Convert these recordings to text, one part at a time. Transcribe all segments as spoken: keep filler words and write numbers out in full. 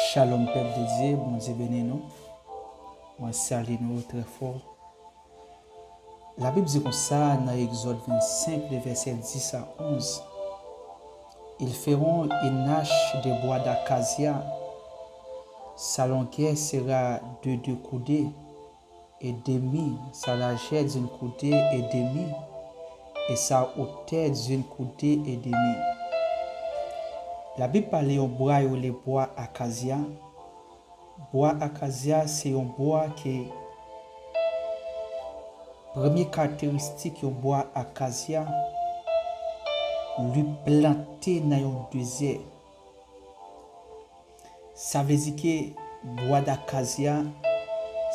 Shalom, pèp de Dye, Bondye beni nou. Mwen salye nou trè fò. Labib di konsa nan Egzòd vennsenk, de vèsè dis a onz, Ils feront une hache de bois d'acacia. Sa longè sera de deux coudées et demie, sa lajè d'une coudée et demie, et sa hauteur d'une coudée et demie. Labib pale yon bwa yo rele bwa akazya. Bwa akazya se yon bwa ke premye karakteristik yon bwa akazya, li plante nan yon dezè. Sa vle di ke bwa akazya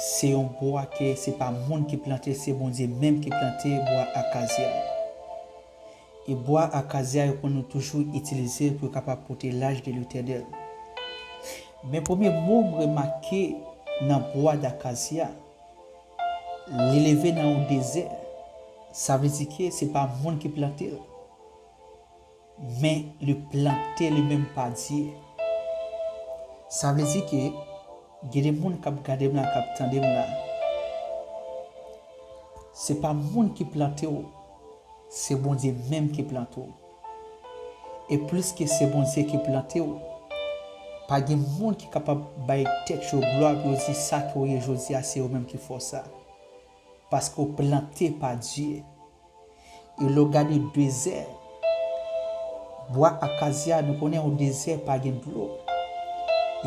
se yon bwa ke se pa moun ki plante, se Bondye menm ki plante bwa akazya. E bwa akazya yo konn toujou itilize pou yo kapab pote laj de Letènèl. Men premye mo m remake nan bwa akazya, li leve nan yon dezè. Sa vle di ke se pa moun ki plante l. Men li plante li menm pa Dye. Sa vle di ke gen de moun k ap gade m la, k ap tande m la. Se pa moun ki plante w, se Bondye menm ki plante w. E plis ke se Bondye ki plante w, pa gen moun ki kapab bay tèt yo glwa pou yo di sa ke w ye jodi a, se yo menm ki fè w sa. Paske w plante pa Dye. E lè w gade dezè, bwa akazya, nou konnen yon dezè pa gen dlo.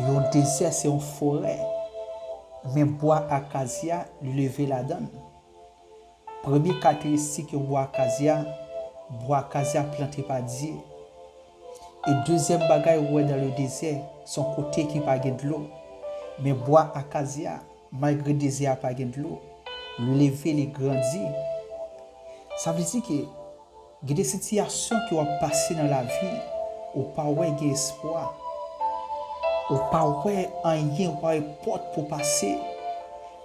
Yon dezè se yon forè. Men bwa akazya, li leve ladan l. Premye karakteristik yon bwa akazya, bwa akazya plante pa Dye. E dezyèm bagay ou wè nan le dezè, se yon kote ki pa gen dlo. Men bwa akazya, malgre dezè a pa gen dlo, li leve, li grandi. Sa vle di ke gen de sitiyasyon ke w ap pase nan lavi, ou pa wè gen espwa. Ou pa wè anyen, ou pa wè pòt pou pase.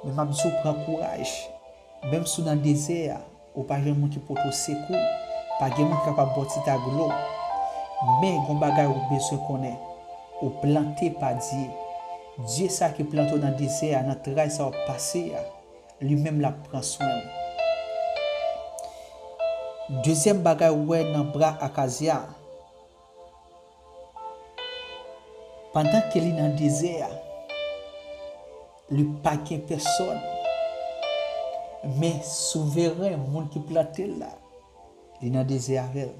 Men m ap di w pran kouraj. Menm si w nan dezè a, ou pa jwenn moun ki pote w sekou, pa gen moun ki kapab ba w ti tag dlo. Men gon bagay ou bezwen konnen, ou plante pa Dye. Dye sa ki plante w nan dezè a, nan tray sa w ap pase a, li menm l ap pran swen w. Dezyèm bagay ou wè nan bwa akazya, pandan ke li nan dezè a, li pa gen pèsòn. Men souveren, moun ki plante l la, li nan dezè avè l.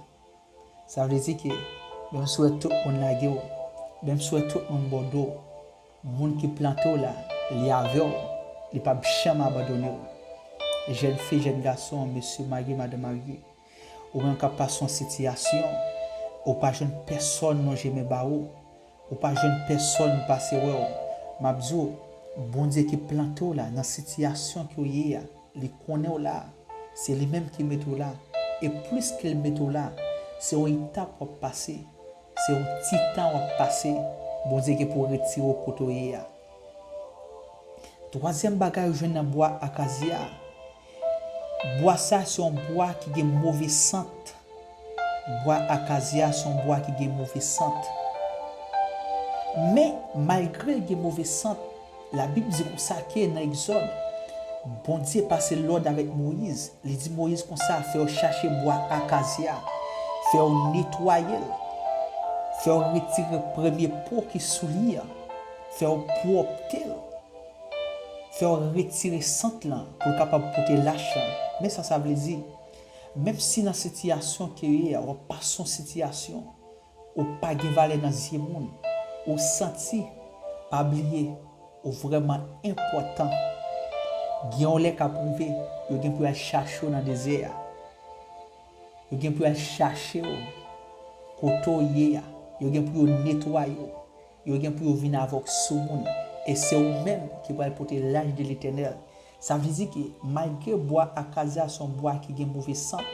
Sa vle di ke menm si w wè tout moun lage w, menm si w wè tout moun bòde w, moun ki plante w la, li avè w, li p ap janm abandone w. Jèn fi, jèn gason, mesye marye, madanm marye, ou menm k ap pase yon sitiyasyon, ou pa jwenn pèsòn lonje men ba ou, ou pa jwenn pèsòn pase wè w, m ap di w, Bondye ki plante w la nan sitiyasyon ke w ye a, li konnen w la, se li menm ki mete w la. E plis ke l mete w la, se yon etap w ap pase, se yon ti tan w ap pase, Bondye gen pou retire w kote w ye a. Twazyèm bagay ou jwenn nan bwa akazya a, bwa sa se yon bwa ki gen move sant. Bwa akazya se yon bwa ki gen move sant. Men, malgre l gen move sant, Labib di konsa ke nan Egzòd, Bondye pase lòd avèk Moyiz. Li di Moyiz konsa, fè yo chache bwa akazya, fè yo netwaye l, fè yo retire premye po ki sou li a, fè yo pwòpte l, fè yo retire sant lan pou l kapab pote lach lan. Men sa sa vle di, menm si nan sitiyasyon ke w ye a, w ap pase yon sitiyasyon, ou pa gen valè nan zye moun, ou santi, pa bliye, ou vrèman enpòtan. Gen yon lè k ap rive, yo gen pou y al chache w nan dezè a. Yo gen pou y al chache w kote w ye a. Yo gen pou yo netwaye w. Yo gen pou yo vin avè w soumoun. E se ou menm ki pral pote laj de Letènèl. Sa vle di ke malgre bwa akazya se yon bwa ki gen move sant,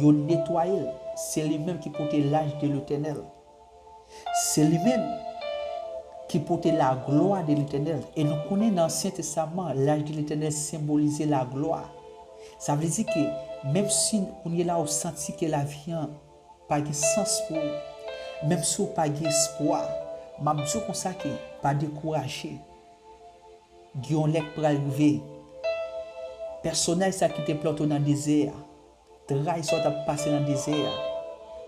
yo netwaye l. Se li menm ki pote laj de Letènèl. Se li menm ki pote laglwa de Letènèl. E nou konnen nan Ansyen Testaman, laj de Letènèl senbolize laglwa. Sa vle di ke menm si kounye la ou santi ke lavi an pa gen sans pou ou, menm si w pa gen espwa, M ap di w konsa ke pa dekouraje. Gen yon lè k pral rive. Pèsonaj sa ki te plante w nan dezè a, tray sa w t ap pase nan dezè a,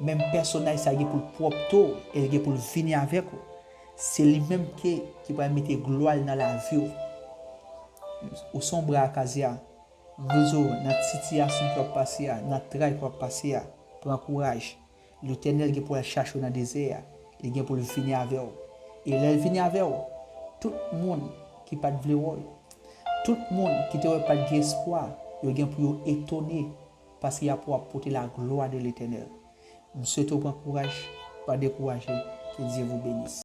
menm pèsonaj sa gen pou l pwòpte w e l gen pou l vini avèk ou. Se li menm ke, ki pral mete glwa l nan lavi w. Ou se yon bra akazya. Rezo, nan sitiyasyon ke w ap pase a, nan tray ke w ap pase a, pran kouraj. Letènèl gen pou al chache w nan dezè a. Li gen pou l vini avè w. E lè l vini avè w, tout moun ki pa t vle wè w, tout moun ki te wè pa t gen espwa, yo gen pou yo etone, paske y ap wè w ap pote la gloire de l'Éternel. M swete w pran kouraj, pa dekouraje. Que Dieu vous bénisse.